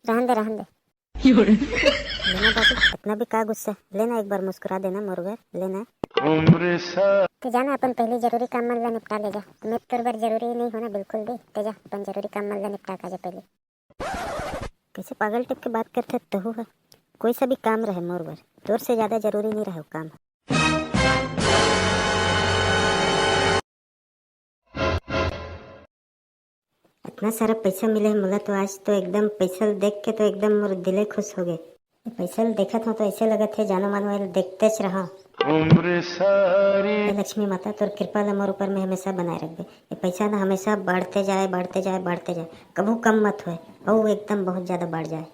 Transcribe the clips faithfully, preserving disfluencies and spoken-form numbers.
रहन दे, रहन दे। लेना बाबू, इतना भी का गुस्सा, लेना एक बार मुस्कुरा देना मोर बर, लेना। ते जाना अपन पहले जरूरी काम मन ला निपटा ले जा, मैं तोर बर जरूरी नहीं हो ना बिल्कुल भी। ते जा अपन जरूरी काम मन ला निपटा का जा पहले। कैसे पागल टाइप के बात करथे तहू है। कोई सा भी काम रहे मोर बर, तोर से ज्यादा जरूरी नहीं रहे वो काम। इतना सारा पैसा मिले है मोला, तो आज तो एकदम पैसा ल देख के तो एकदम मोर दिले खुश हो गए। ये पैसा ल देखत हो तो ऐसे लगत है जानो मानो ये ल देखते च रहा। हे लक्ष्मी माता, तोर कृपा ला मोर ऊपर में हमेशा बनाए रखबे। ये पैसा ना हमेशा बढ़ते जाए, बढ़ते जाए, बढ़ते जाए, कभू कम मत होए, अउ एकदम बहुत ज्यादा बढ़ जाए।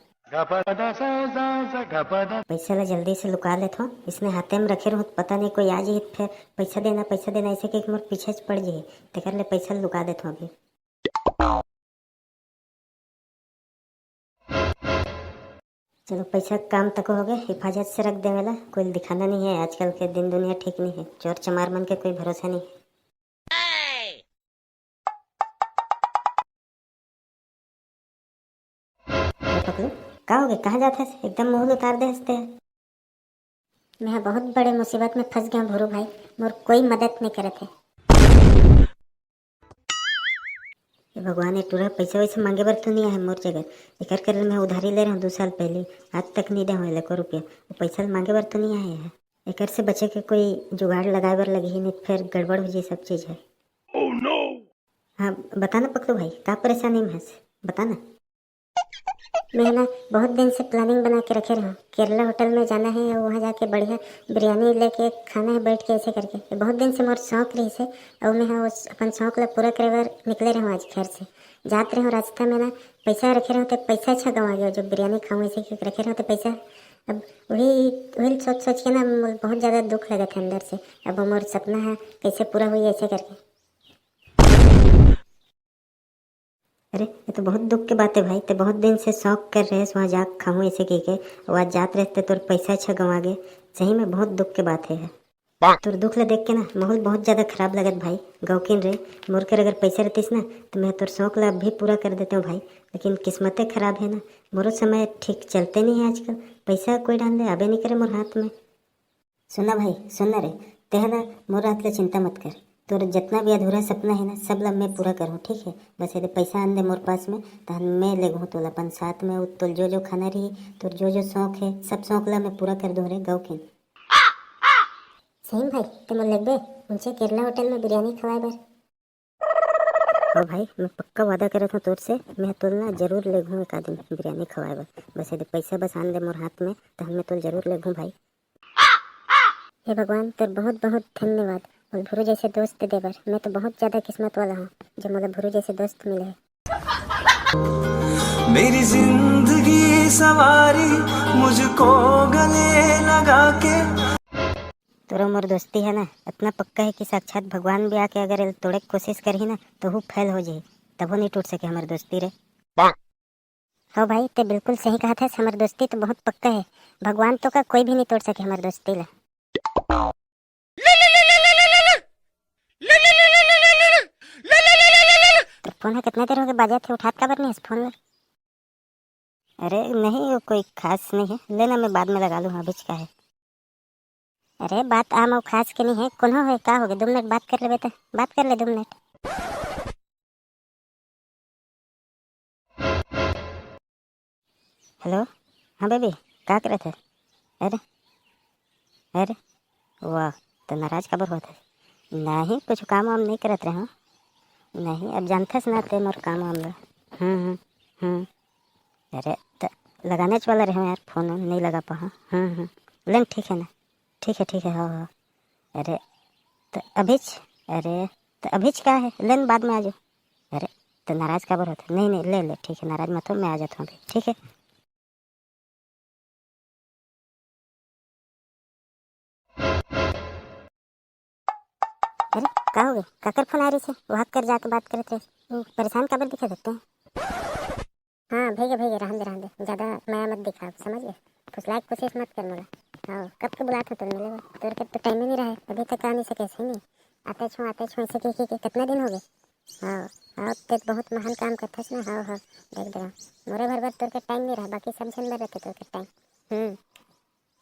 पैसा ला जल्दी से लुका लेथो, इसने हाथे में रखे रहूं तो पता नहीं कोई आ जाही तो फिर पैसा देना, पैसा देना ऐसे कह के मोर पीछे च पड़ जाही। तेकर ले पैसा लुका देथो अभी। चलो, पैसा काम तक हो गए, हिफाजत से रख देवेला, कोई दिखाना नहीं है। आजकल के दिन दुनिया ठीक नहीं है, चोर चमार मन के कोई भरोसा नहीं है। अरे पकलू, का हो गए, कहाँ जात हस? एकदम मुंह उतार दे हंसते हैं। मैं बहुत बड़े मुसीबत में फंस गया भूरू भाई, मोर कोई मदद नहीं करत है। हे भगवान, ये टूरा पैसा वैसे मांगे बर तो नहीं आए मोर जगह, एकर कर मैं उधारी ले रहा हूँ दो साल पहले, आज तक नहीं दे हूँ एको रुपया। वो पैसा मांगे बर तो नहीं आए है, एकर से बचे के कोई जुगाड़ लगाए बर लगी, नहीं तो फिर गड़बड़ हो जाए सब चीज है। हाँ, बता ना पकलू भाई, का परेशानी में हस, बता ना। मैं ना बहुत दिन से प्लानिंग बना के रखे रहूँ, केरला होटल में जाना है और वहाँ जाके बढ़िया बिरयानी लेके खाना है बैठ के ऐसे करके। ये बहुत दिन से मोर शौक रही से, और मैं हाँ उस अपन शौक ला पूरा करे बर निकले रहूँ आज घर से। जात रहूँ रास्ता में ना पैसा रखे रहूँ तो पैसा अच्छा गंवा गया, जो बिरयानी खाऊँ ऐसे करके रखे रहूँ तो पैसा। अब वही वही सोच सोच के ना मोर बहुत ज़्यादा दुख लगत है अंदर से। अब वो मोर सपना है कैसे पूरा हुई ऐसे करके। अरे, ये तो बहुत दुख के बात है भाई, ते बहुत दिन से शौक कर रहे वहाँ जाके खाऊं ऐसे कह के, और आज जात रहते तोर पैसा अच्छा गंवा गए। सही में बहुत दुख के बात है। तोर दुख ला देख के ना माहौल बहुत ज्यादा खराब लगत भाई। गौकिन रे, मोर कर अगर पैसा रहतीस ना तो मैं तोर शौक ला अब भी पूरा कर देते हूँ भाई, लेकिन किस्मते खराब है ना, मोरो समय ठीक चलते नहीं है आजकल। पैसा कोई डाल दे आबे नहीं करे मोर हाथ में। सुना भाई, सुन ना रे, तेह ना मोर रात के चिंता मत कर। तोर जितना भी अधूरा सपना है ना, सब ला मैं पूरा करूँ, ठीक है? बस यदि पैसा आन दे मोर पास में, तहन मैं लेगहूँ तोला अपन साथ में, उ तोल जो जो खाना रही, तोर जो जो शौक है, सब शौक ला मैं पूरा कर दूँ रे गौकिन। सही में भाई, ते मोर लेगबे ऊंचे केरला होटल में बिरयानी खवाए बर? हो भाई, मैं पक्का वादा करत हूँ तोर से, मैं तोल ना जरूर लेगहूँ एक आदमी बिरयानी खवाए बर। बस यदि पैसा बस आन दे मोर हाथ में, तहन मैं तोल जरूर लेगहूँ भाई। हे भगवान, तोर बहुत बहुत धन्यवाद मोला भुरू जैसे दोस्त दे बर। मैं तो बहुत ज्यादा किस्मत वाला हूँ जो मोला भुरू जैसे दोस्त मिले है। मेरी जिंदगी सवारी मुझको गले लगा के। तोरो मोर दोस्ती है ना, इतना पक्का है कि साक्षात भगवान भी आके अगर एल तोड़े के कोशिश करही ना, तो हु फेल हो जाही, तभो नहीं टूट सके हमर दोस्ती रे। हो भाई, ते बिल्कुल सही कहत हस, हमर दोस्ती तो बहुत पक्का है। भगवान तो का कोई भी नहीं तोड़ सके हमर दोस्ती ला। तो फोन है, कितना देर हो गया बाजत है, उठात काबर नहीं है फोन में? अरे नहीं, वो कोई खास नहीं है, लेना मैं बाद में लगा लूँ, अभी का है। अरे बात आम अउ खास के नहीं है, कोनो है का हो गया, दो मिनट बात कर लेबे तो, बात कर ले दो मिनट। हेलो, हाँ बेबी, का करत है? अरे, अरे, वाह, तो नाराज काबर होत है? नहीं, कुछ काम वाम नहीं करत रहे हूँ। नहीं, अब जानथस ना ते मोर काम वाम ला। हम्म, हम्म, हम्म। अरे, त लगाने च वाला रहे हूँ यार, फोन वोन नहीं लगा पाहा। हम्म, हम्म। लेन ठीक है ना, ठीक है, ठीक है, हाँ, हाँ। अरे, त अभिच, अरे, त अभिच का है, लेन बाद में आ जाओ। अरे, त नाराज काबर होत है? नहीं, नहीं, ले, ले, ठीक है, नाराज मत हो, मैं आ जाता हूँ अभी, ठीक है? अरे, का हो गए? काकर फोन आ रही से? वहाँ कर जाके बात करत रहे। वो परेशान काबर दिखा सकते हैं? हाँ, भैया, भैया, रहन दे, रहन दे। ज्यादा माया मत दिखा, समझ गए? फुसलाए के कोशिश मत कर मोला। हाँ, कब के बुलात हो तोर मिले बर? तोर के तो टाइम ही नहीं रहे, अभी तक आ नहीं सके, सही नहीं? आते छो, आते छो, ऐसे कह, कह के कितना दिन हो गए? हाँ, हाँ, ते बहुत महान काम करथस ना। हाँ, हाँ, देख दे, मोरे भर बर तोर के टाइम नहीं रहा, बाकी सब झन बर रहते तोर के टाइम। हम्म।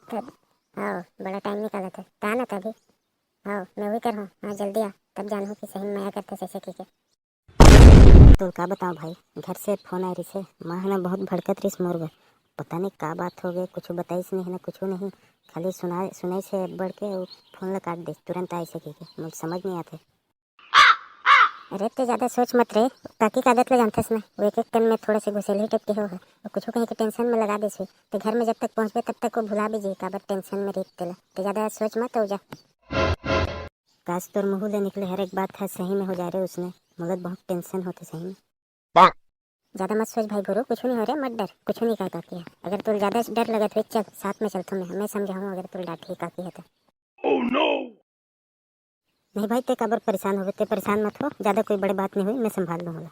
तब, हाँ, बड़ा टाइम निकालत है ता ना तभी। हाँ, मैं वही कर हूँ। हाँ, जल्दी आ, तब जानहूँ कि सही में मया करथस ऐसे की के। तोल का बताओ भाई, घर से फोन आए रिसे, माँ ह ना बहुत भड़कत रिस मोर बर। पता नहीं का बात हो गए, कुछ बताइस नहीं ना, कुछ नहीं, खाली सुना सुनाई से बढ़ के वो फोन ला काट दे, तुरंत आए से की के, मुझे समझ नहीं आते। अरे, ते ज्यादा सोच मत रे, काकी का आदत ले जानथस ना, वो एक एक कन में थोड़ा से घुसेलही टाइप के हो है, वो कुछ कहीं के टेंशन में लगा देस हुई, ते घर में जब तक पहुँचबे तब तक वो भुला भी जी काबर टेंशन में रही तेला, ते ज्यादा सोच मत हो जा। काश तोर मुँह ले निकले हर एक बात ह सही में हो जाए रे उसने, मोला बहुत टेंशन होथे सही में। ज्यादा मत सोच भाई गुरु, कुछ नहीं हो रे, मत डर, कुछ नहीं कह काकी है। अगर तुल ज्यादा डर लगत हुई, चल साथ में चलथो मैं, मैं समझाऊँ अगर तुल डांटही काकी है तो। नहीं भाई, ते काबर परेशान होवे, ते परेशान मत हो, ज्यादा कोई बड़े बात नहीं हुई, मैं संभाल लूँ होला।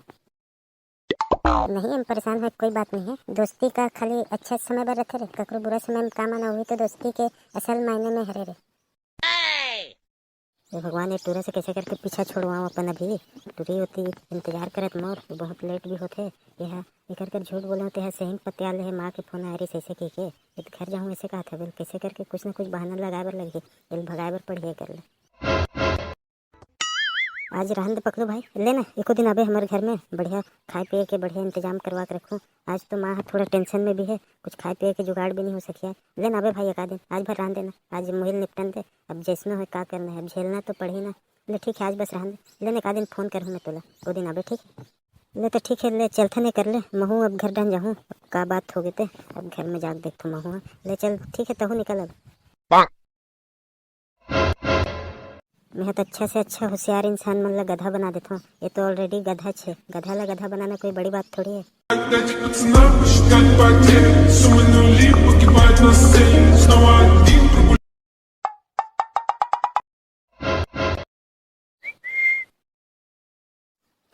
नहीं, हम परेशान होए कोई बात नहीं है, दोस्ती का खाली अच्छा समय बर रखे रे, ककरो बुरा समय में काम आना हुई तो दोस्ती के असल मायने में हरे रे। हे भगवान, ये टूरा से कैसे करके पीछा छोड़वाओ अपन। अभी टूरी होती इंतजार करत मोर, बहुत लेट भी होथे। ये हा एकर कर झूठ बोले होते है, सही पतिया ले है, माँ के फोन आ रही से, ऐसे कह के, ये तो घर जाऊँ ऐसे कहा था। बेल कैसे करके कुछ ना कुछ बहाना लगाए बर लगही, बेल भगाए बर पड़ही कर ले। आज रहन दे पकलू भाई, ले ना, एको दिन आबे हमारे घर में, बढ़िया खाए पिए के बढ़िया इंतजाम करवा के रखूँ। आज तो माँ ह थोड़ा टेंशन में भी है, कुछ खाए पिए के जुगाड़ भी नहीं हो सकिया। ले ना आबे भाई, एक आध दिन, आज भर रहन दे ना, आज मुहिल निपटन दे। अब जैसनो है का करना है, अब झेलना तो पड़ही ना। ले ठीक है, आज बस रहन दे, ले ना एक आध दिन फोन करहूँ मैं तोला, वो दिन आबे, ठीक है? ले तो ठीक है, ले चलथन, ये कर ले, महूँ अब घर डहन जाहूँ, अब का बात हो गए ते, अब घर में जाके देखथो महूँ। ले चल ठीक है, तहूँ निकल अब। मैं ह त अच्छा से अच्छा होशियार इंसान मन ला गधा बना देथों। ये तो already गधा छे, गधा ला गधा बनाना कोई बड़ी बात थोड़ी है।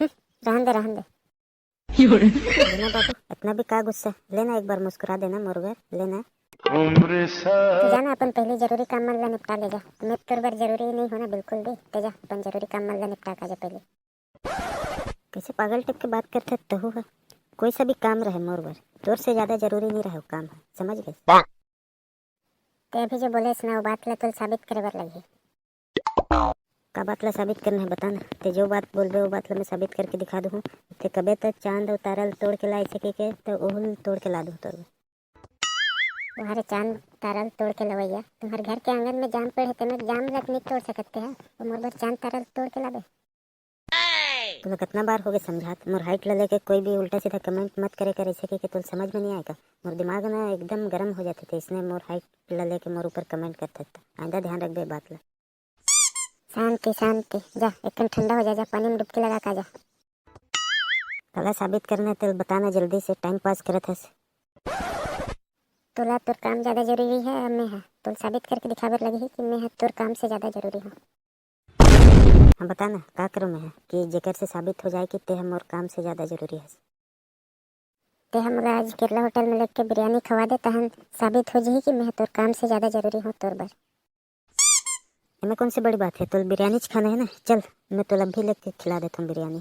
हम्म, रहन दे, रहन दे। लेना बाबू, इतना भी का गुस्सा, लेना एक बार मुस्कुरा देना मोर बर, लेना। तो जाना, अपन पहले जरूरी काम मन ला निपटा ले जा। मैं तोर बर जरूरी नहीं होना बिल्कुल भी। ते जा, अपन जरूरी काम मन ला निपटा का जा पहले। कैसे पागल टाइप के बात करथे तहू है? कोई सा भी काम रहे मोर बर, तोर से ज्यादा जरूरी नहीं रहे वो काम है, समझ गए? ते अभी जो बोलेस ना, वो बात ला तोल साबित करे बर लगही। का बात ला साबित करना है, बता ना। ते जो बात बोलबे, वो बात ला मैं साबित करके दिखा दूँ। ते कबे तक चांद और तारा ल तोड़ के ला ऐसे के, के तो ओहू ल तोड़ के ला दूँ तोर। तुम्हारे चांद तारा ल तोड़ के लवैया, तुम्हारे घर के आंगन में जाम पेड़ है, ते में जाम ला नहीं तोड़ सकते हैं, वो मोर बर चांद तारा ल तोड़ के लाबे। तोला कितना बार हो गए समझात, मोर हाइट ला लेके कोई भी उल्टा सीधा कमेंट मत करे कर, ऐसे के, के तोला समझ में नहीं आएगा। मोर दिमाग ना एकदम गर्म हो जाते थे, इसने मोर हाइट ला लेके मोर ऊपर कमेंट करते थे। आइंदा ध्यान रखबे बात ला। शांति, शांति, जा, एकदम ठंडा हो जा, जा, पानी में डुबकी लगा के आ जा। काला साबित करना है, तेल बताना जल्दी से, टाइम पास करत हस। तोला तोर काम ज्यादा जरूरी है, अब मैं है, तोल साबित करके दिखावे लगही कि मैं है तोर काम से ज्यादा जरूरी हूँ। हाँ, बता ना, का करूँ मैं ह कि जेकर से साबित हो जाए कि तेह मोर काम से ज्यादा जरूरी हस? तेह मोला आज केरला होटल में लेके बिरयानी खवा दे, तहन साबित हो जही कि मैं ह तोर काम से ज्यादा जरूरी हूँ तोर बर। एमे कौन सी बड़ी बात है, तोल बिरयानी च खाना है ना, चल, मैं तोला अभी लेके खिला देता हूँ बिरयानी।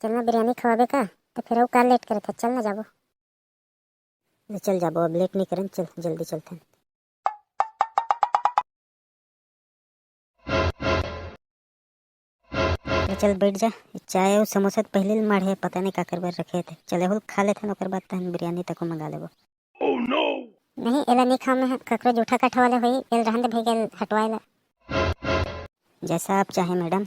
चल ना, बिरयानी खवाबे का, तो फिर वो का लेट करे था, चल ना जाबो। ले चल जाबो, अब लेट नहीं करन, चल जल्दी चलथन। ले चल बैठ जा, चाय और समोसा तो पहले ले माढ़े, पता नहीं काकर बर रखे थे। चल एहू ल खा लेथन, ओकर बाद तहन बिरयानी तको मंगा लेबो। नहीं, एला नहीं खाऊं मैं, ककरो जूठा काठा वाले होई, एल रहन दे भैया, एल हटवाए ला। जैसा आप चाहें मैडम।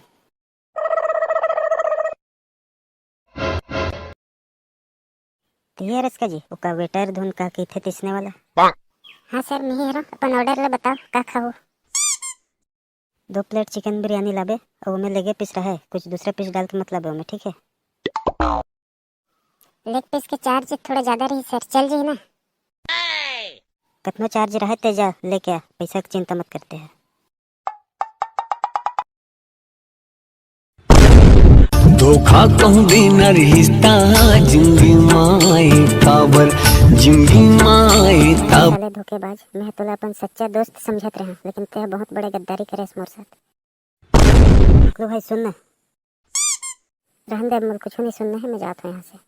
तैयार इसका जी, ओका वेटर धुन का कहिथे तिसने वाला। हाँ सर, मैं ही हरो, अपन ऑर्डर ले बताओ, का खाओ? दो प्लेट चिकन बिरयानी लाबे, और ओमे लेगे पीस रहे, कुछ दूसरा पीस डाल के मत लाबे ओमे, ठीक है? लेग पीस के चार्ज थोड़ा ज्यादा रही सर, चल जाही ना? कतनो चार्ज रहे ते जा लेके आ, पैसा की चिंता मत करते हैं। धोखा कहूँ बिना रिश्ता जिंदगी माए काबर, जिंदगी माए काबर। साले धोखेबाज, मैं तोला अपन सच्चा दोस्त समझत रहा, लेकिन तैं बहुत बड़े गद्दारी करेस मोर साथ। मकलू भाई सुन ना, रहन दे, अब मोला कुछ नहीं सुनना है, मैं जात हूँ यहाँ से।